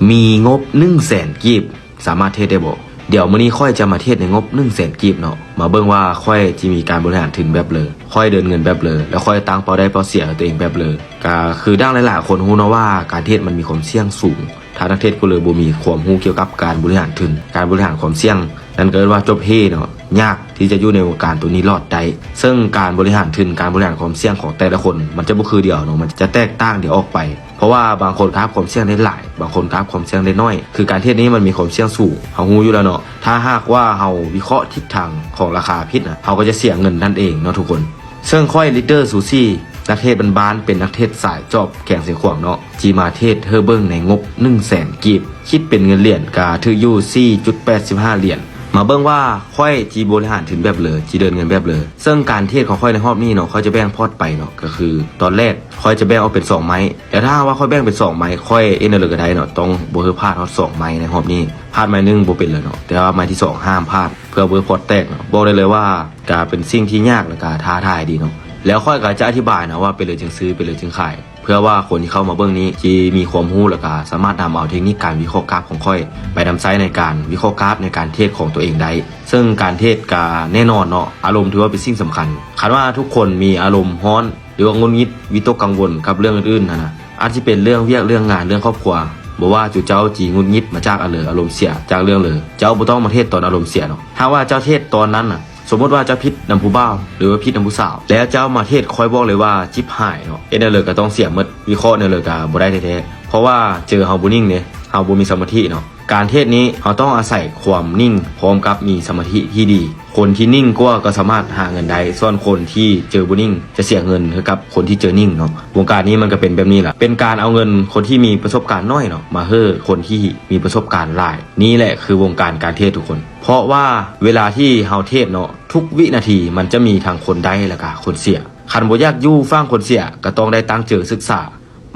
ມີງົບໜຶ່ງແສນກີບ ສາມາດເທຣດໄດ້ບໍ່? ດຽວມື້ນີ້ຂ້ອຍຈະມາເທຣດໃນງົບໜຶ່ງແສນກີບເນາະ. ມາເບິ່ງວ່າຂ້ອຍຈະມີການບໍລິຫານທຶນແບບເລີ, ຂ້ອຍເດີນເງິນແບບເລີ ແລະ ຂ້ອຍຕັ້ງເປົ້າໄດ້ເປົ້າເສຍໃຫ້ຕົວເອງແບບເລີ. ກະຄືດັ່ງຫຼາຍໆຄົນຮູ້ເນາະວ່າການເທຣດມັນມີຄວາມສ່ຽງສູງ. ຖ້ານັກເທຣດຜູ້ໃດບໍ່ມີຄວາມຮູ້ກ່ຽວກັບການບໍລິຫານທຶນ, ການບໍລິຫານຄວາມສ່ຽງ, ນັ້ນກໍເອີ້ນວ່າຈົບເຮເນາະ, ຍາກທີ່ຈະຢູ່ໃນວົງການໂຕນີ້ລອດໄດ້. ເຊິ່ງການບໍລິຫານທຶນ, ການບໍລິຫານຄວາມສ່ຽງຂອງແຕ່ລະຄົນ ມັນຈະບໍ່ຄືດຽວເນາະ, ມັນຈະແຕກຕ່າງດຽວອອກໄປ. ເພາະວ່າບາງຄົນກໍຮັບຄວາມສ່ຽງໄດ້ຫຼາຍ, ບາງຄົນກໍຮັບຄວາມສ່ຽງໄດ້ໜ້ອຍ. ຄືການເທຣດນີ້ມັນມີຄວາມສ່ຽງສູງ, ເຮົາຮູ້ຢູ່ແລ້ວເນາະ. ຖ້າຫາກວ່າເຮົາວິເຄາະທິດທາງຂອງລາຄາຜິດນະ, ເຮົາກໍຈະເສຍເງິນນັ້ນເອງເນາະທຸກຄົນ. ເຊິ່ງຂ້ອຍ Leader Sushi ນັກເທຣດບ້ານໆ ເປັນນັກເທຣດສາຍຈອບແຂວງຊຽງຂວາງເນາະ, ຈະມາເທຣດໃຫ້ເບິ່ງໃນງົບໜຶ່ງແສນກີບ, ຄິດເປັນເງິນຫຼຽນກໍຖືກຢູ່ສີ່ຈຸດແປດສິບຫ້າຫຼຽນ. ມາເບິ່ງວ່າຂ້ອຍຈະບໍລິຫານທຶນແບບເລີ, ຈະເດີນເງິນແບບເລີ. ເຊິ່ງການເທຣດຂອງຂ້ອຍໃນຮອບນີ້ເນາະ, ຂ້ອຍຈະແບ່ງພອດໄປເນາະ, ກໍຄືຕອນແລກຂ້ອຍຈະແບ່ງອອກເປັນສອງໄມ້. ແລ້ວຖ້າຫາກວ່າຂ້ອຍແບ່ງເປັນສອງໄມ້, ຂ້ອຍເຮັດແນວໃດກໍໄດ້ເນາະ, ຕ້ອງບໍ່ໃຫ້ພາດຮອດສອງໄມ້ໃນຮອບນີ້. ພາດໄມ້ໜຶ່ງບໍ່ເປັນເລີຍເນາະ, ແຕ່ວ່າໄມ້ທີສອງຫ້າມພາດ ເພື່ອບໍ່ໃຫ້ພອດແຕກເນາະ. ບອກໄດ້ເລີຍວ່າກະເປັນສິ່ງທີ່ຍາກ ແລະ ກະທ້າທາຍດີເນາະ. ແລ້ວຂ້ອຍກໍຈະອະທິບາຍເນາະວ່າເປັນເລີຈັ່ງຊື້, ເປັນເລີຈຶ່ງຂາຍ, ເພື່ອວ່າຄົນທີ່ເຂົ້າມາເບິ່ງນີ້ຈະມີຄວາມຮູ້ ແລະ ກະສາມາດນຳເອົາເທັກນິກການວິເຄາະກາຟຂອງຂ້ອຍໄປນຳໃຊ້ໃນການວິເຄາະກາຟໃນການເທຣດຂອງຕົວເອງໄດ້. ເຊິ່ງການເທຣດກະແນ່ນອນເນາະ, ອາລົມຖືວ່າເປັນສິ່ງສຳຄັນ. ຄັນວ່າທຸກຄົນມີອາລົມຮ້ອນ ຫຼືວ່າຫງຸດຫງິດ ວິຕົກກັງວົນກັບເລື່ອງອື່ນໆຫັ້ນນະ, ອາດຊິເປັນເລື່ອງວຽກເລື່ອງງານເລື່ອງຄອບຄົວ, ບໍ່ວ່າເຈົ້າຈະຫງຸດຫງິດມາຈາກອາເລີ ອາລົມເສຍຈາກເລື່ອງເລີ, ເຈົ້າບໍ່ຕ້ອງມາເທຣດຕອນອາລົມເສຍເນາະ. ຖ້າວ່າເຈົ້າເທຣດຕອນນັ້ນນະ, ສົມມຸດວ່າເຈົ້າຜິດນຳຜູ້ບ່າວ ຫຼືວ່າຜິດນຳຜູ້ສາວ ແລ້ວເຈົ້າມາເທຣດ, ຂ້ອຍບອກເລີຍວ່າຈິບຫາຍເນາະ, ເຮັດແນວເລີກໍຕ້ອງເສຍໝົດ, ວິເຄາະແນວເລີກໍບໍ່ໄດ້ແທ້ໆ, ເພາະວ່າເຈີເຮົາບໍ່ນິ່ງເດ້, ເຮົາບໍ່ມີສະມາທິເນາະ. ການເທຣດນີ້ເຮົາຕ້ອງອາໄສຄວາມນິ່ງ ພ້ອມກັບມີສະມາທິທີ່ດີ. ຄົນທີ່ນິ່ງກວ່າກໍສາມາດຫາເງິນໄດ້, ສ່ວນຄົນທີ່ເຈີບໍ່ນິ່ງຈະເສຍເງິນໃຫ້ກັບຄົນທີ່ເຈີນິ່ງເນາະ. ວົງການນີ້ມັນກໍເປັນແບບນີ້ລະ, ເປັນການເອົາເງິນຄົນທີ່ມີປະສົບການໜ້ອຍເນາະ ມາໃຫ້ຄົນທີ່ມີປະສົບການຫຼາຍ. ນີ້ແຫຼະຄືວົງການການເທຣດທຸກຄົນ, ເພາະວ່າເວລາທີ່ເຮົາເທຣດເນາະ, ທຸກວິນາທີມັນຈະມີທັງຄົນໄດ້ ແລະ ກະຄົນເສຍ. ຄັນບໍ່ຢາກຢູ່ຝັ່ງຄົນເສຍ, ກໍຕ້ອງໄດ້ຕັ້ງໃຈສຶກສາ.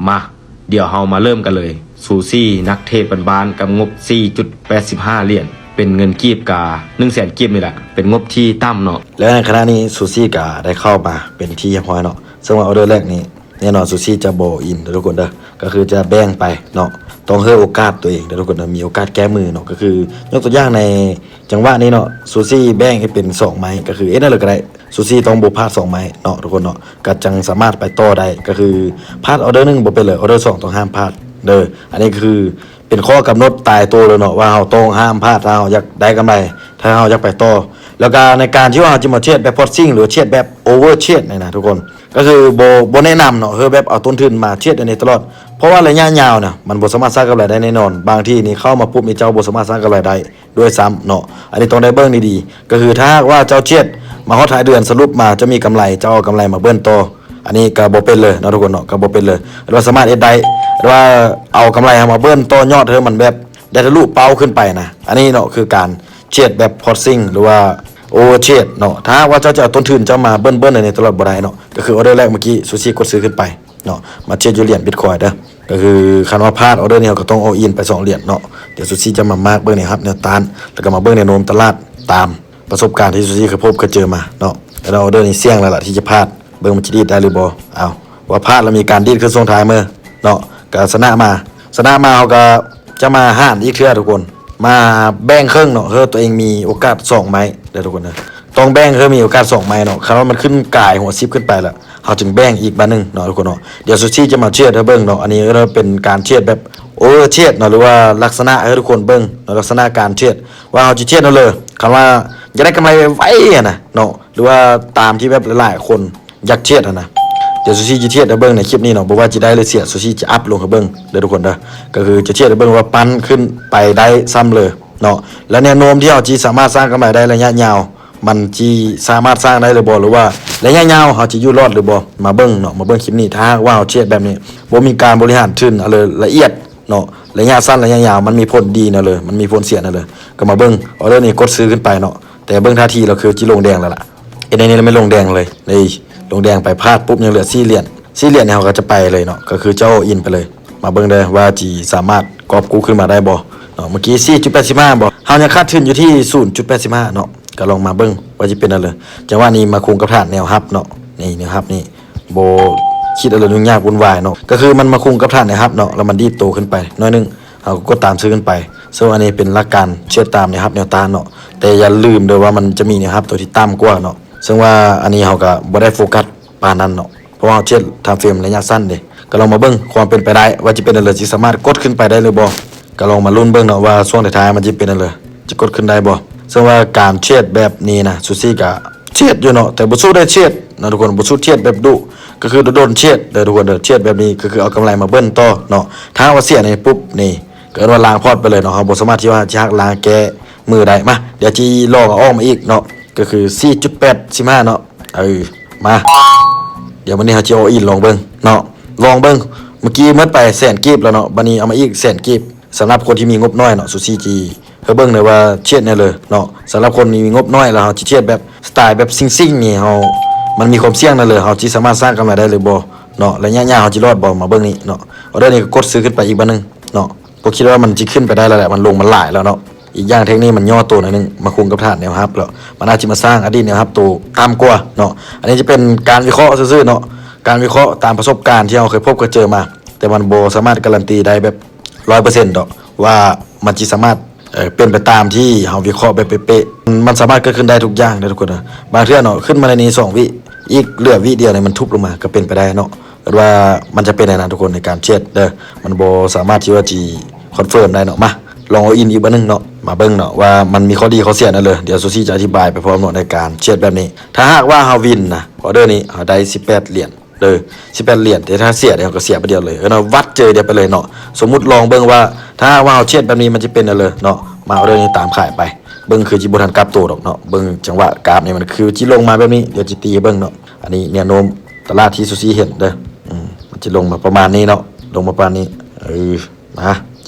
ມາ, ດຽວເຮົາມາເລີ່ມກັນເລີຍ. ຊູຊີ ນັກເທຣດບ້ານໆ ກັບງົບສີ່ຈຸດແປດສິບຫ້າຫຼຽນ, ເປັນເງິນກີບກະໜຶ່ງແສນກີບນີ້ແຫຼະ, ເປັນງົບທີ່ຕ່ຳເນາະ. ແລະ ໃນຂະນະນີ້ ຊູຊີ ກະໄດ້ເຂົ້າມາເປັນທີ່ຮຽບຮ້ອຍເນາະ, ເຊິ່ງວ່າອອເດີແລກນີ້ ແນ່ນອນ ຊູຊີ ຈະບໍ່ all in ເດີທຸກຄົນເດີ, ກໍຄືຈະແບ່ງໄປເນາະ, ຕ້ອງໃຫ້ໂອກາດຕົວເອງເດີທຸກຄົນເດີ, ມີໂອກາດແກ້ມືເນາະ. ກໍຄືຍົກຕົວຢ່າງໃນຈັງຫວະນີ້ເນາະ, ຊູຊີ ແບ່ງໃຫ້ເປັນສອງໄມ້, ກໍຄືເຮັດແນວໃດກໍໄດ້ ຊູຊີ ຕ້ອງບໍ່ພາດສອງໄມ້ເນາະທຸກຄົນເນາະ, ກໍຈັ່ງສາມາດໄປຕໍ່ໄດ້. ກໍຄືພາດອອເດີໜຶ່ງບໍ່ເປັນເລີຍ, ອອເດີສອງຕ້ອງຫ້າມພາດເດີ. ອັນນີ້ຄືເປັນຂໍ້ກຳນົດຕາຍໂຕເລີຍເນາະ ວ່າເຮົາຕ້ອງຫ້າມພາດ ຖ້າເຮົາຢາກໄດ້ກຳໄລ, ຖ້າເຮົາຢາກໄປຕໍ່. ແລ້ວກໍໃນການທີ່ວ່າເຮົາຈະມາເທຣດແບບ port sing ຫຼືວ່າເທຣດແບບ over trade ນີ້ນະທຸກຄົນ, ກໍຄືບໍ່ ບໍ່ແນະນຳເນາະ ຄືແບບເອົາຕົ້ນທຶນມາເທຣດອັນນີ້ຕະຫຼອດ, ເພາະວ່າໄລຍະຍາວນະ ມັນບໍ່ສາມາດສ້າງກຳໄລໄດ້ແນ່ນອນ. ບາງທີນີ້ເຂົ້າມາປຸບນີ້ ເຈົ້າບໍ່ສາມາດສ້າງກຳໄລໄດ້ ດ້ວຍຊ້ຳເນາະ. ອັນນີ້ຕ້ອງໄດ້ເບິ່ງດີໆ, ກໍຄືຖ້າຫາກວ່າເຈົ້າເທຣດມາຮອດທ້າຍເດືອນ ສະຫຼຸບມາຈະມີກຳໄລ, ເຈົ້າເອົາກຳໄລມາເບີນຕໍ່, ອັນນີ້ກໍບໍ່ເປັນເລີຍເນາະທຸກຄົນເນາະ, ກໍບໍ່ເປັນເລີຍ. ແຕ່ວ່າສາມາດເຮັດໄດ້, ແຕ່ວ່າເອົາກຳໄລເຮົາມາເບີນຕໍ່ຍອດໃຫ້ມັນແບບໄດ້ທະລຸເປົ້າຂຶ້ນໄປນະ. ອັນນີ້ເນາະຄືການເທຣດແບບ port sing ຫຼືວ່າ over trade ເນາະ. ຖ້າຫາກວ່າເຈົ້າຈະເອົາຕົ້ນທຶນເຈົ້າມາເບີນໆໃນນີ້ຕະຫຼອດບໍ່ໄດ້ເນາະ, ກໍຄືອອເດີແລກເມື່ອກີ້ ຊູຊີ ກົດຊື້ຂຶ້ນໄປ ເນາະ, ມາເທຣດຢູ່ຫຼຽນ Bitcoin ເດີ. ກໍຄືຄັນວ່າພາດອອເດີນີ້ ເຮົາກໍຕ້ອງ all in ໄປສອງຫຼຽນເນາະ. ດຽວ Sushi ຈະມາມາກເບິ່ງແນວຮັບແນວຕ້ານ ແລ້ວກໍມາເບິ່ງແນວໂນ້ມຕະຫຼາດຕາມປະສົບການທີ່ Sushi ເຄີຍພົບເຄີຍເຈີມາເນາະ. ແລ້ວອອເດີນີ້ສ່ຽງແລ້ວລະທີ່ຈະພາດ, ເບິ່ງມັນຈະດີດໄດ້ຫຼືບໍ່. ເອົາ ວ່າພາດແລ້ວມີການດີດຂຶ້ນຊ່ວງທ້າຍມື້ເນາະ, ກໍຊະນະມາ, ຊະນະມາ ເຮົາກໍຈະມາຫານອີກເທື່ອທຸກຄົນ, ມາແບ່ງເຄິ່ງເນາະ, ເພື່ອຕົວເອງມີໂອກາດສອງໄມ້ເດີທຸກຄົນເດີ. ຕ້ອງແບ່ງເພື່ອມີໂອກາດສອງໄມ້ເນາະ. ຄັນວ່າມັນຂຶ້ນກາຍຫົວສິບຂຶ້ນໄປລະ ເຮົາຈຶ່ງແບ່ງອີກບາດໜຶ່ງເນາະທຸກຄົນເນາະ. ດຽວ Sushi ຈະມາເທຣດໃຫ້ເບິ່ງເນາະ. ອັນນີ້ເອີ້ນວ່າເປັນການເທຣດແບບ Overtrade ເນາະ, ຫຼືວ່າລັກສະນະໃຫ້ທຸກຄົນເບິ່ງເນາະ, ລັກສະນະການເທຣດ ວ່າເຮົາຈະເທຣດແນວໃດ. ຄັນວ່າຢາກໄດ້ກຳໄລໄວໆຫັ້ນນະເນາະ, ຫຼືວ່າຕາມທີ່ແບບຫຼາຍໆຄົນຢາກເທຣດຫັ້ນນະ, ດຽວ Sushi ຈະເທຣດໃຫ້ເບິ່ງໃນຄລິບນີ້ເນາະ. ບໍ່ວ່າຈະໄດ້ຫຼືເສຍ Sushi ຈະອັບລົງໃຫ້ເບິ່ງເດີທຸກຄົນເດີ. ກໍຄືຈະເທຣດໃຫ້ເບິ່ງວ່າປັ່ນຂຶ້ນໄປໄດ້ຊ່ຳເລີຍເນາະ, ແລະ ແນວໂນ້ມທີ່ເຮົາຈະສາມາດສ້າງກຳໄລໄດ້ໄລຍະຍາວ ມັນຊິສາມາດສ້າງໄດ້ຫຼືບໍ່ ຫຼືວ່າໄລຍະຍາວເຮົາຈະຢູ່ລອດຫຼືບໍ່. ມາເບິ່ງເນາະ, ມາເບິ່ງຄລິບນີ້. ຖ້າຫາກວ່າເຮົາເທຣດແບບນີ້ ບໍ່ມີການບໍລິຫານທຶນອັນລະອຽດເນາະ, ໄລຍະສັ້ນໄລຍະຍາວ ມັນມີຜົນດີແນວເລີ ມັນມີຜົນເສຍແນວເລີ. ກໍມາເບິ່ງ ອອເດີນີ້ກົດຊື້ຂຶ້ນໄປເນາະ, ແຕ່ເບິ່ງທ່າທີແລ້ວຄືຈະລົງແດງແລ້ວລະ. ເຮັດແນວນີ້ລະແມ່ນລົງແດງເລີຍ. ນີ້ລົງແດງໄປ ພາດປຸບ ຍັງເຫຼືອສີ່ຫຼຽນ, ສີ່ຫຼຽນນີ້ເຮົາກໍຈະໄປເລີຍເນາະ, ກໍຄືເຈົ້າ all in ໄປເລີຍ. ມາເບິ່ງເດີວ່າຊິສາມາດກອບກູ້ຂຶ້ນມາໄດ້ບໍ່ເນາະ. ເມື່ອກີ້ ສີ່ຈຸດແປດສິບຫ້າ ບໍ່, ເຮົາຍັງຂາດທຶນຢູ່ທີ່ ສູນຈຸດແປດສິບຫ້າ ເນາະ. ກໍລອງມາເບິ່ງວ່າຊິເປັນແນວໃດ. ຈັງຫວະນີ້ມາຄຸງກັບຖານແນວຮັບເນາະ, ນີ້ແນວຮັບນີ້ ບໍ່ຄິດອະໄລຫຍຸ້ງຍາກວຸ່ນວາຍເນາະ, ກໍຄືມັນມາຄຸງກັບຖານແນວຮັບເນາະ, ແລ້ວມັນດີດໂຕຂຶ້ນໄປໜ້ອຍໜຶ່ງ. ເຮົາກໍກົດຕາມຊື່ຂຶ້ນໄປ. ເຊິ່ງອັນນີ້ເປັນຫຼັກການເທຣດຕາມແນວຮັບແນວຕ້ານເນາະ, ແຕ່ຢ່າລືມເດີວ່າມັນຈະມີແນວຮັບໂຕທີ່ຕ່ຳກວ່າເນາະ. ເຊິ່ງວ່າອັນນີ້ເຮົາກໍບໍ່ໄດ້ໂຟກັສປານນັ້ນເນາະ, ເພາະວ່າເຮົາເທຣດທາມເຟຣມໄລຍະສັ້ນເດ້. ກໍລອງມາເບິ່ງຄວາມເປັນໄປໄດ້ວ່າຈະເປັນແນວໃດ, ຊິສາມາດກົດຂຶ້ນໄປໄດ້ຫຼືບໍ່. ກໍລອງມາລຸ້ນເບິ່ງເນາະວ່າຊ່ວງທ້າຍໆມັນຈະເປັນແນວໃດ, ຈະກົດຂຶ້ນໄດ້ບໍ່. ເຊິ່ງວ່າການເທຣດແບບນີ້ນະ ຊູຊີກະເທຣດຢູ່ເນາະ, ແຕ່ບໍ່ສູ້ໄດ້ເທຣດນະທຸກຄົນ, ບໍ່ສູ້ເທຣດແບບດຸ, ກໍຄືດົນໆເທຣດເດີທຸກຄົນເດີ. ເທຣດແບບນີ້ກໍຄືເອົາກຳໄລມາເບິ່ນຕໍ່ເນາະ. ຖ້າວ່າເສຍນີ້ປຸບນີ້ ກໍເອີ້ນວ່າລ້າງພອດໄປເລີຍເນາະ, ເຮົາບໍ່ສາມາດທີ່ວ່າຈະຫັກລ້າງແກ້ມືໄດ້. ມາ ດຽວຈິລອງເອົາອອກມາອີກເນາະ, ກໍຄືສີ່ຈຸດແປດສິບຫ້າເນາະ. ເອີ ມາ ດຽວມື້ນີ້ເຮົາຊິ all in ລອງເບິ່ງເນາະ, ລອງເບິ່ງ. ເມື່ອກີ້ໝົດໄປແສນກີບແລ້ວເນາະ, ບັດນີ້ເອົາມາອີກແສນກີບ. ສຳລັບຄົນທີ່ມີງົບນ້ອຍເນາະ ຊູຊີຈີ ເອີ ເບິ່ງເລີຍວ່າເທຣດແນວໃດເນາະ. ສຳລັບຄົນມີງົບນ້ອຍ ແລ້ວເຮົາຊິເທຣດແບບສະໄຕແບບຊິງໆນີ້ ເຮົາ ມັນມີຄວາມສ່ຽງແນວໃດ, ເຮົາຊິສາມາດສ້າງກຳໄລໄດ້ຫຼືບໍ່ເນາະ, ໄລຍະຍາວເຮົາຊິລອດບໍ່, ມາເບິ່ງນີ້ເນາະ. ອໍເດີນີ້ກໍກົດຊື້ຂຶ້ນໄປອີກບາດໜຶ່ງເນາະ, ກໍຄິດວ່າມັນຊິຂຶ້ນໄປໄດ້ແລ້ວແຫຼະ, ມັນລົງມາຫຼາຍແລ້ວເນາະ. ອີກຢ່າງແທ່ງນີ້ມັນຫຍໍ້ໂຕໜ້ອຍໜຶ່ງ ມາຄຸງກັບຖານແນວຮັບແລ້ວ, ມັນອາດຊິມາສ້າງອະດີດແນວຮັບໂຕຕ່ຳກວ່າເນາະ. ອັນນີ້ຈະເປັນການວິເຄາະຊື່ໆເນາະ, ການວິເຄາະຕາມປະສົບການທີ່ເຮົາເຄີຍພົບເຄີຍເຈີມາ, ແຕ່ມັນບໍ່ສາມາດກາຣັນຕີໄດ້ແບບຮ້ອຍເປີເຊັນດອກວ່າມັນຊິສາມາດ ເອີ ເປັນໄປຕາມທີ່ເຮົາວິເຄາະແບບເປະໆ. ມັນສາມາດເກີດຂຶ້ນໄດ້ທຸກຢ່າງເດີທຸກຄົນເດີ. ບາງເທື່ອເນາະ ຂຶ້ນມາໃນນີ້ສອງວິ ອີກເຫຼືອວິດຽວນີ້ມັນທຸບລົງມາ ກໍເປັນໄປໄດ້ເນາະ. ເອີ້ນວ່າມັນຈະເປັນແນວນັ້ນທຸກຄົນ ໃນການເທຣດເດີ, ມັນບໍ່ສາມາດທີ່ວ່າຊິຄອນເຟີມໄດ້ເນາະ. ມາ ລອງ all in ອີກບາດໜຶ່ງເນາະ, ມາເບິ່ງເນາະວ່າມັນມີຂໍ້ດີຂໍ້ເສຍແນວໃດ. ດຽວຊູຊີຈະອະທິບາຍໄປພ້ອມເນາະ ໃນການເທຣດແບບນີ້. ຖ້າຫາກວ່າເຮົາວິນນະ ອໍເດີນີ້ເຮົາໄດ້ສິບແປດຫຼຽນ ເດີ ສິບແປດຫຼຽນ, ແຕ່ຖ້າເສຍເດ ເຮົາກໍເສຍບາດດຽວເລີຍ. ເອີ ເນາະ ວັດເຈີດຽວໄປເລີຍເນາະ. ສົມມຸດລອງເບິ່ງວ່າ ຖ້າຫາກວ່າເຮົາເທຣດແບບນີ້ ມັນຈະເປັນແນວໃດເນາະ. ມາ ອໍເດີນີ້ຕາມຂາຍໄປ, ເບິ່ງຄືຊິບໍ່ທັນກັບໂຕດອກເນາະ. ເບິ່ງຈັງຫວະກາບນີ້ ມັນຄືຊິລົງມາແບບນີ້, ດຽວຊິຕີໃຫ້ເບິ່ງເນາະ. ອັນນີ້ແນວໂນ້ມຕະຫຼາດທີ່ຊູຊີເຫັນເດີ, ອືມ ມັນຊິລົງມາປະມານນີ້ເນາະ, ລົງມາປະມານນີ້. ເອີ ມາ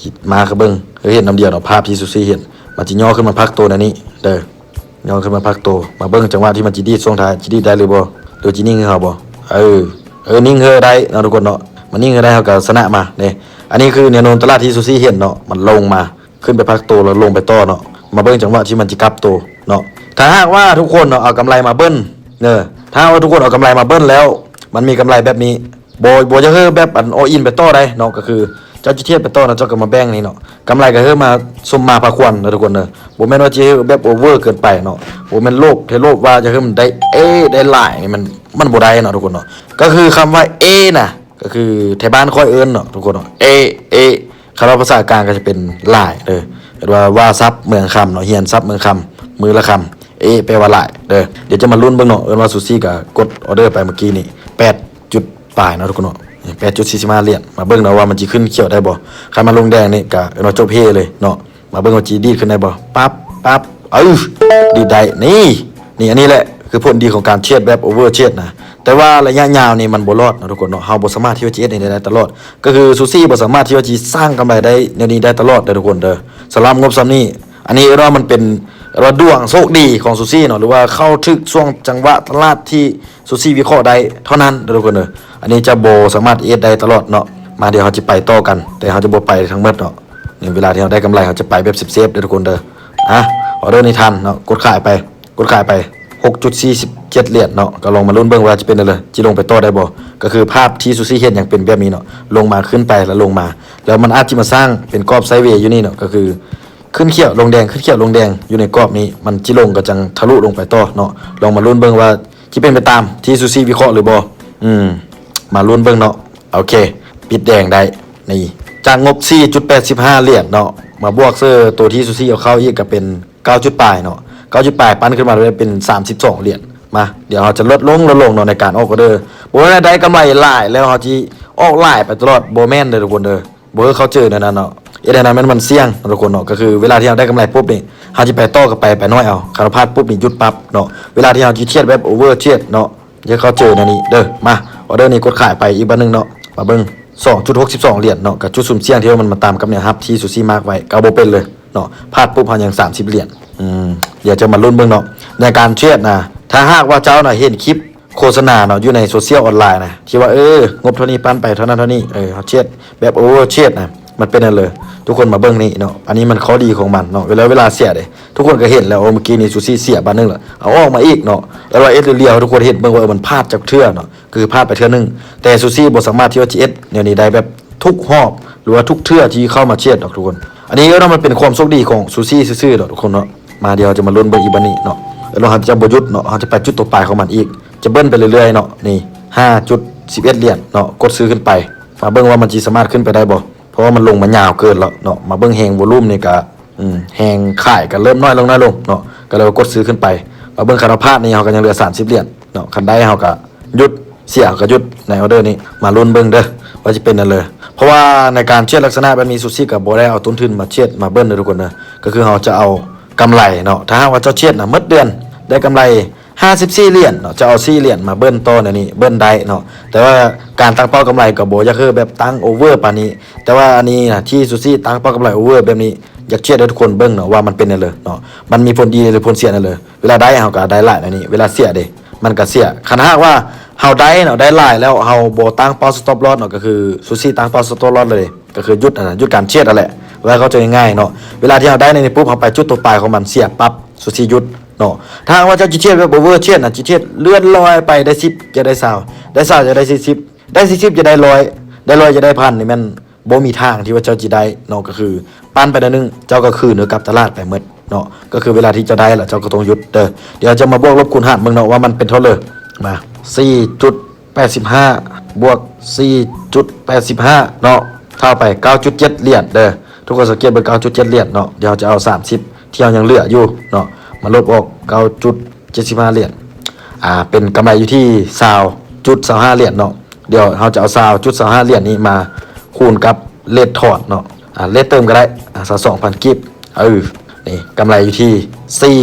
ມາຄືເບິ່ງ, ເຫັນນຳດຽວເນາະ, ພາບທີ່ຊູຊີເຫັນ ມັນຊິຍໍຂຶ້ນມາພັກໂຕໃນນີ້ເດີ. ຍ່ອງຂຶ້ນມາພັກໂຕ, ມາເບິ່ງຈັງຫວະທີ່ມັນຊິດີດຊ່ວງທ້າຍ, ຊິດີດໄດ້ຫຼືບໍ່ ຫຼືຊິນິ່ງໃຫ້ເຮົາບໍ່? ເອີ ເອີ ນິ່ງໃຫ້ໄດ້ເນາະທຸກຄົນເນາະ, ມັນນິ່ງໃຫ້ໄດ້ ເຮົາກໍຊະນະມາເດ້. ອັນນີ້ຄືແນວໂນ້ມຕະຫຼາດທີ່ຊູຊີເຫັນເນາະ, ມັນລົງມາ ຂຶ້ນໄປພັກໂຕແລ້ວລົງໄປຕໍ່ເນາະ, ມາເບິ່ງຈັງຫວະທີ່ມັນຊິກັບໂຕເນາະ. ຖ້າຫາກວ່າທຸກຄົນເນາະ ເອົາກຳໄລມາເບິ່ນເດີ, ຖ້າຫາກວ່າທຸກຄົນເອົາກຳໄລມາເບິ່ນແລ້ວ ມັນມີກຳໄລແບບນີ້ ບໍ່ ບໍ່ຢາກໃຫ້ແບບອັນ all in ໄປຕໍ່ໄດ້ເນາະ, ກໍຄືເຈົ້າຊິເທຣດໄປຕໍ່ນະ ເຈົ້າກໍມາແບ່ງນີ້ເນາະ, ກຳໄລກໍໃຫ້ມາສົມມາພາຄວນນະທຸກຄົນເດີ. ບໍ່ແມ່ນວ່າຊິໃຫ້ແບບ over ເກີນໄປເນາະ, ບໍ່ແມ່ນໂລບ ແທ້ໂລບວ່າຢາກໃຫ້ມັນໄດ້ A ໄດ້ຫຼາຍນີ້ ມັນ ມັນບໍ່ໄດ້ເນາະທຸກຄົນເນາະ. ກໍຄືຄຳວ່າ A ນະ ກໍຄືແຖວບ້ານຂ້ອຍເອີ້ນເນາະທຸກຄົນເນາະ, A A ຄັນວ່າພາສາກາງກໍຈະເປັນຫຼາຍເດີ, ເອີ້ນວ່າ ວ່າສັບເມືອງຄຳເນາະ, ຮຽນສັບເມືອງຄຳ ມື້ລະຄຳ, A ແປວ່າຫຼາຍເດີ. ດຽວຈະມາລຸ້ນເບິ່ງເນາະ, ເອີ້ນວ່າ Sushi ກໍກົດ order ໄປເມື່ອກີ້ນີ້ ແປດ ຈຸດປາຍເນາະທຸກຄົນເນາະ, ແປດຈຸດສີ່ສິບຫ້າຫຼຽນ. ມາເບິ່ງເນາະວ່າມັນຊິຂຶ້ນຂຽວໄດ້ບໍ່? ຄັນມັນລົງແດງນີ້ກະເນາະ ຈົບເຮເລີຍເນາະ. ມາເບິ່ງວ່າຊິດີດຂຶ້ນໄດ້ບໍ່? ປັບ ປັບ ເອີ ດີດໄດ້. ນີ້ ນີ້ ອັນນີ້ແຫຼະຄືຜົນດີຂອງການເທຣດແບບ over ເທຣດນະ, ແຕ່ວ່າໄລຍະຍາວນີ້ມັນບໍ່ລອດເນາະທຸກຄົນເນາະ. ເຮົາບໍ່ສາມາດທີ່ວ່າຊິເຮັດແນວນີ້ໄດ້ຕະຫຼອດ, ກໍຄື Sushi ບໍ່ສາມາດທີ່ວ່າຊິສ້າງກຳໄລໄດ້ແນວນີ້ໄດ້ຕະຫຼອດເດີທຸກຄົນເດີ. ສຳລັບງົບສ່ຳນີ້ ອັນນີ້ເອີ້ນວ່າມັນເປັນ ເອີ້ນວ່າດວງໂຊກດີຂອງ Sushi ເນາະ, ຫຼືວ່າເຂົ້າຖືກຊ່ວງຈັງຫວະຕະຫຼາດທີ່ Sushi ວິເຄາະໄດ້ເທົ່ານັ້ນເດີທຸກຄົນເດີ. ອັນນີ້ຈະບໍ່ສາມາດເຮັດໄດ້ຕະຫຼອດເນາະ. ມາ ດຽວເຮົາຈະໄປຕໍ່ກັນ, ແຕ່ເຮົາຈະບໍ່ໄປທັງໝົດເນາະ. ໃນເວລາທີ່ເຮົາໄດ້ກຳໄລ ເຮົາຈະໄປແບບເຊບໆເດີທຸກຄົນເດີ. ອ່ະ order ນີ້ທັນເນາະ, ກົດຂາຍໄປ ກົດຂາຍໄປ ຫົກຈຸດສີ່ສິບເຈັດຫຼຽນເນາະ. ກໍລອງມາລຸ້ນເບິ່ງວ່າຈະເປັນແນວໃດ, ຊິລົງໄປຕໍ່ໄດ້ບໍ່? ກໍຄືພາບທີ່ Sushi ເຫັນຍັງເປັນແບບນີ້ເນາະ, ລົງມາ ຂຶ້ນໄປ ແລ້ວລົງມາ, ແລ້ວມັນອາດຊິມາສ້າງເປັນກອບ sideways ຢູ່ນີ້ເນາະ, ກໍຄື ຂຶ້ນຂຽວລົງແດງ ຂຶ້ນຂຽວລົງແດງຢູ່ໃນກອບນີ້, ມັນຊິລົງກໍຈັ່ງທະລຸລົງໄປຕໍ່ເນາະ. ລອງມາລຸ້ນເບິ່ງວ່າຊິເປັນໄປຕາມທີ່ Sushi ວິເຄາະຫຼືບໍ່? ອືມ ມາລຸ້ນເບິ່ງເນາະ. ໂອເຄ ປິດແດງໄດ້. ນີ້ ຈາກງົບສີ່ຈຸດແປດສິບຫ້າຫຼຽນເນາະ, ມາບວກໃສ່ໂຕທີ່ Sushi ເອົາເຂົ້າອີກກໍເປັນເກົ້າຈຸດປາຍເນາະ, ເກົ້າຈຸດປາຍ ປັນຂຶ້ນມາໄດ້ເປັນສາມສິບສອງຫຼຽນ. ມາ ດຽວເຮົາຈະລົດລົງ ລົດລົງເນາະ ໃນການອອກ order. ບໍ່ແມ່ນວ່າໄດ້ກຳໄລຫຼາຍແລ້ວເຮົາຊິອອກຫຼາຍໄປຕະຫຼອດ, ບໍ່ແມ່ນເດີທຸກຄົນເດີ. ບໍ່ໃຫ້ເຂົ້າໃຈແນວນັ້ນເນາະ, ເຮັດແນວນັ້ນແມ່ນມັນສ່ຽງເນາະທຸກຄົນເນາະ. ກໍຄືເວລາທີ່ເຮົາໄດ້ກຳໄລປຸບນີ້ ເຮົາຊິໄປຕໍ່ກໍໄປ ໄປໜ້ອຍເອົາ, ຄັນວ່າພາດປຸບນີ້ຢຸດປັບເນາະ. ເວລາທີ່ເຮົາຊິເທຣດແບບ over ເທຣດເນາະ, ຢ່າເຂົ້າໃຈແນວນີ້ເດີ. ມາ order ນີ້ກົດຂາຍໄປອີກບາດໜຶ່ງເນາະ, ມາເບິ່ງ ສອງຈຸດຫົກສິບສອງຫຼຽນເນາະ, ກັບຈຸດສຸມສ່ຽງທີ່ວ່າມັນມາຕາມກັບແນວຮັບທີ່ Sushi ມາກໄວ້ ກໍບໍ່ເປັນເລີຍເນາະ. ພາດປຸບເຮົາຍັງສາມສິບຫຼຽນ. ອືມ ດຽວຈະມາລຸ້ນເບິ່ງເນາະ ໃນການເທຣດນະ. ຖ້າຫາກວ່າເຈົ້ານະເຫັນຄລິບ ໂຄສະນາເນາະ ຢູ່ໃນໂຊຊຽວອອນລາຍນະ ທີ່ວ່າ ເອີ ງົບເທົ່ານີ້ປັນໄປເທົ່ານັ້ນເທົ່ານີ້, ເອີ ເຮົາເທຣດແບບ over ເທຣດນະ, ມັນເປັນນັ້ນເລີຍ. ທຸກຄົນມາເບິ່ງນີ້ເນາະ, ອັນນີ້ມັນຂໍ້ດີຂອງມັນເນາະ. ເວລາ ເວລາເສຍເດ້ ທຸກຄົນກໍເຫັນແລ້ວ, ໂອ້ ເມື່ອກີ້ນີ້ Sushi ເສຍບາດໜຶ່ງລະ ເອົາອອກມາອີກເນາະ. ແລ້ວວ່າເອັດລຽວໆ ໃຫ້ທຸກຄົນເຫັນເບິ່ງວ່າ ເອີ ມັນພາດຈັກເທື່ອເນາະ, ຄືພາດໄປເທື່ອໜຶ່ງ. ແຕ່ Sushi ບໍ່ສາມາດທີ່ວ່າຈະເຮັດແນວນີ້ໄດ້ແບບທຸກຮອບ ຫຼືວ່າທຸກເທື່ອທີ່ເຂົ້າມາເທຣດດອກທຸກຄົນ. ອັນນີ້ເນາະ ມັນເປັນຄວາມໂຊກດີຂອງຊູຊີຊື່ໆດອກທຸກຄົນເນາະ. ມາ ດຽວເຮົາຈະມາລຸ້ນເບິ່ງອີກບັດນີ້ເນາະ ແລ້ວເຮົາຈະບໍ່ຢຸດເນາະ ເຮົາຈະໄປຈຸດຕໍ່ໄປຂອງມັນອີກ ຈະເບິ່ງໄປເລື້ອຍໆເນາະ. ນີ້ ຫ້າຈຸດສິບເອັດຫຼຽນເນາະ ກົດຊື້ຂຶ້ນໄປ ມາເບິ່ງວ່າມັນຊິສາມາດຂຶ້ນໄປໄດ້ບໍ່ ເພາະວ່າມັນລົງມາຍາວເກີນແລ້ວເນາະ. ມາເບິ່ງແຮງວອລຸມນີ້ກະ ອືມ ແຮງຂາຍກະເລີ່ມນ້ອຍລົງ ນ້ອຍລົງເນາະ ກະເລີຍວ່າກົດຊື້ຂຶ້ນໄປ. ມາເບິ່ງຄັນວ່າພາດນີ້ ເຮົາກະຍັງເຫຼືອສາມສິບຫຼຽນເນາະ ຄັນໄດ້ເຮົາກະຢຸດ ເສຍເຮົາກະຢຸດໃນອໍເດີນີ້. ມາລຸ້ນເບິ່ງເດີວ່າຊິເປັນແນວໃດ ເພາະວ່າໃນການເທຣດລັກສະນະແບບນີ້ ຊູຊີກະບໍ່ໄດ້ເອົາຕົ້ນທຶນມາເທຣດມາເບິ່ງເດີທຸກຄົນເດີ ກະຄືເຮົາຈະເອົາກຳໄລເນາະ. ຖ້າຫາກວ່າເຈົ້າເທຣດນະ ໝົດເດືອນໄດ້ກຳໄລ ຫ້າສິບສີ່ຫຼຽນເນາະ ຈະເອົາສີ່ຫຼຽນມາເບິ່ນຕໍ່ໃນນີ້ ເບິ່ນໄດ້ເນາະ. ແຕ່ວ່າການຕັ້ງເປົ້າກຳໄລກໍບໍ່ຢາກໃຫ້ແບບຕັ້ງໂອເວີປານນີ້ ແຕ່ວ່າອັນນີ້ນະ ທີ່ຊູຊີຕັ້ງເປົ້າກຳໄລໂອເວີແບບນີ້ ຢາກເທຣດໃຫ້ທຸກຄົນເບິ່ງເນາະ ວ່າມັນເປັນແນວໃດເນາະ ມັນມີຜົນດີ ຫຼື ຜົນເສຍແນວໃດ. ເວລາໄດ້ເຮົາກໍໄດ້ຫຼາຍໃນນີ້ ເວລາເສຍເດ ມັນກໍເສຍ. ຄັນຫາກວ່າເຮົາໄດ້ເນາະ ໄດ້ຫຼາຍແລ້ວ ເຮົາບໍ່ຕັ້ງເປົ້າສະຕັອບລອສເນາະ ກໍຄືຊູຊີຕັ້ງເປົ້າສະຕັອບລອສເລີຍ ກໍຄືຢຸດຫັ້ນນະ ຢຸດການເທຣດຫັ້ນແຫຼະ ເວົ້າໃຫ້ເຂົ້າໃຈງ່າຍໆເນາະ. ເວລາທີ່ເຮົາໄດ້ໃນນີ້ປຸບ ເຮົາໄປຈຸດຕໍ່ໄປຂອງມັນ ເສຍປັບ ຊູຊີຢຸດເນາະ. ຖ້າຫາກວ່າເຈົ້າຊິເທຣດແບບໂອເວີເທຣດນະ ຊິເທຣດເລື່ອນລອຍໄປໄດ້ສິບ ຈະໄດ້ຊາວ ໄດ້ຊາວຈະໄດ້ສີ່ສິບ ໄດ້ສີ່ສິບຈະໄດ້ຮ້ອຍ ໄດ້ຮ້ອຍຈະໄດ້ພັນ ນີ້ແມ່ນບໍ່ມີທາງທີ່ວ່າເຈົ້າຊິໄດ້ເນາະ. ກໍຄືປັ່ນໄປໜ້ອຍໜຶ່ງ ເຈົ້າກໍຄືນກັບຕະຫຼາດໄປໝົດເນາະ. ກໍຄືເວລາທີ່ເຈົ້າໄດ້ລະ ເຈົ້າກໍຕ້ອງຢຸດເດີ. ດຽວເຮົາຈະມາບວກລົບຄູນຫານເບິ່ງເນາະ ວ່າມັນເປັນເທົ່າໃດ. ມາ ສີ່ຈຸດ ແປດສິບຫ້າ ບວກ ສີ່ຈຸດແປດສິບຫ້າ ເນາະ ເທົ່າໄປ ເກົ້າຈຸດເຈັດຫຼຽນເດີ. ທຸກຄົນສັງເກດເບິ່ງ ເກົ້າຈຸດເຈັດຫຼຽນເນາະ. ດຽວເຮົາຈະເອົາ ສາມສິບ ທີ່ເຮົາຍັງເຫຼືອຢູ່ເນາະ ມາລົບອອກ ເກົ້າຈຸດເຈັດສິບຫ້າຫຼຽນ ອ່າ ເປັນກຳໄລຢູ່ທີ່ ຊາວຈຸດຊາວຫ້າຫຼຽນເນາະ. ດຽວເຮົາຈະເອົາ ຊາວຈຸດຊາວຫ້າຫຼຽນນີ້ມາຄູນກັບເລດຖອນເນາະ ອ່າ ເລດເຕີມກໍໄດ້ ອ່າ ຊາວສອງພັນກີບ. ເອີ ນີ້ກຳໄລຢູ່ທີ່ ສີ່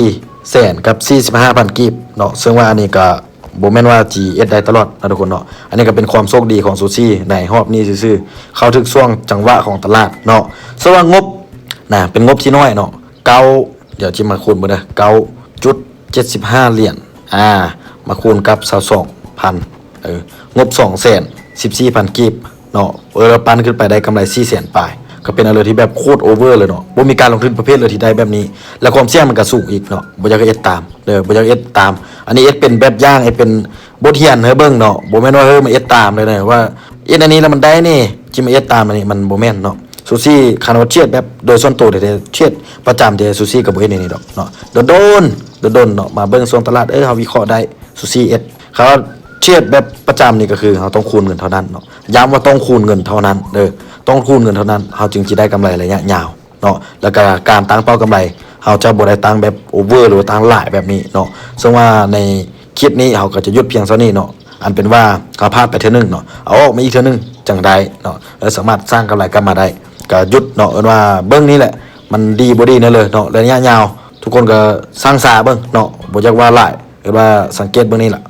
ແສນກັບສີ່ສິບຫ້າພັນກີບເນາະ. ເຊິ່ງວ່າອັນນີ້ກໍ ບໍ່ແມ່ນວ່າຊິເຮັດໄດ້ຕະຫຼອດນະທຸກຄົນເນາະ. ອັນນີ້ກໍເປັນຄວາມໂຊກດີຂອງຊູຊີໃນຮອບນີ້ຊື່ໆ ເຂົ້າຖືກຊ່ວງຈັງຫວະຂອງຕະຫຼາດເນາະ. ເຊິ່ງວ່າງົບນະ ເປັນງົບທີ່ນ້ອຍເນາະ ເກົ້າ ດຽວຊິມາຄູນເບິ່ງເດີ ເກົ້າຈຸດເຈັດສິບຫ້າຫຼຽນ ອ່າ ມາຄູນກັບຊາວສອງພັນ ເອີ ງົບສອງແສນສິບສີ່ພັນກີບເນາະ. ເອີ ແລ້ວປັ່ນຂຶ້ນໄປໄດ້ກຳໄລສີ່ແສນປາຍ ກໍເປັນອັນເລີຍທີ່ແບບໂຄດໂອເວີເລີຍເນາະ. ບໍ່ມີການລົງທຶນປະເພດເລີຍທີ່ໄດ້ແບບນີ້ ແລະ ຄວາມສ່ຽງມັນກໍສູງອີກເນາະ. ບໍ່ຢາກເຮັດຕາມ ເດີ ບໍ່ຢາກເຮັດຕາມ. ອັນນີ້ເຮັດເປັນແບບຢ່າງ ເຮັດເປັນບົດຮຽນໃຫ້ເບິ່ງເນາະ. ບໍ່ແມ່ນວ່າ ເອີ ມາເຮັດຕາມເລີຍນະ ວ່າເຮັດອັນນີ້ແລ້ວມັນໄດ້ນີ້ ຊິມາເຮັດຕາມອັນນີ້ ມັນບໍ່ແມ່ນເນາະ. ຊູຊີຄັນວ່າເທຣດແບບໂດຍສ່ວນໂຕແທ້ໆ ເທຣດປະຈຳແທ້ ຊູຊີກໍບໍ່ເຮັດແນວນີ້ດອກເນາະ. ໂດນໆ ໂດນໆເນາະ ມາເບິ່ງຊ່ວງຕະຫຼາດ ເອີ ເຮົາວິເຄາະໄດ້ ຊູຊີເຮັດ. ຄັນວ່າເທຣດແບບປະຈຳນີ້ ກໍຄືເຮົາຕ້ອງຄູນເງິນເທົ່ານັ້ນເນາະ. ຢ້ຳວ່າຕ້ອງຄູນເງິນເທົ່ານັ້ນເດີ ຕ້ອງຄູນເງິນເທົ່ານັ້ນ ເຮົາຈຶ່ງຊິໄດ້ກຳໄລໄລຍະຍາວ ເນາະ. ແລ້ວກໍການຕັ້ງເປົ້າກຳໄລ ເຮົາຈະບໍ່ໄດ້ຕັ້ງແບບໂອເວີ ຫຼືວ່າຕັ້ງຫຼາຍແບບນີ້ເນາະ. ເຊິ່ງວ່າໃນຄລິບນີ້ເຮົາກໍຈະຢຸດພຽງເທົ່ານີ້ເນາະ. ອັນເປັນວ່າເຮົາພາດໄປເທື່ອໜຶ່ງເນາະ ເອົາອອກມາອີກເທື່ອໜຶ່ງຈັ່ງໄດ້ເນາະ ແລ້ວສາມາດສ້າງກຳໄລກັບມາໄດ້ ກໍຢຸດເນາະ. ເອີ້ນວ່າເບິ່ງນີ້ແຫຼະ ມັນດີບໍ່ດີແນວໃດເນາະ. ໄລຍະຍາວ ທຸກຄົນກໍຊັ່ງຊາເບິ່ງເນາະ ບໍ່ຢາກວ່າຫຼາຍ ເອີ້ນວ່າສັງເກດເບິ່ງນີ້ລະ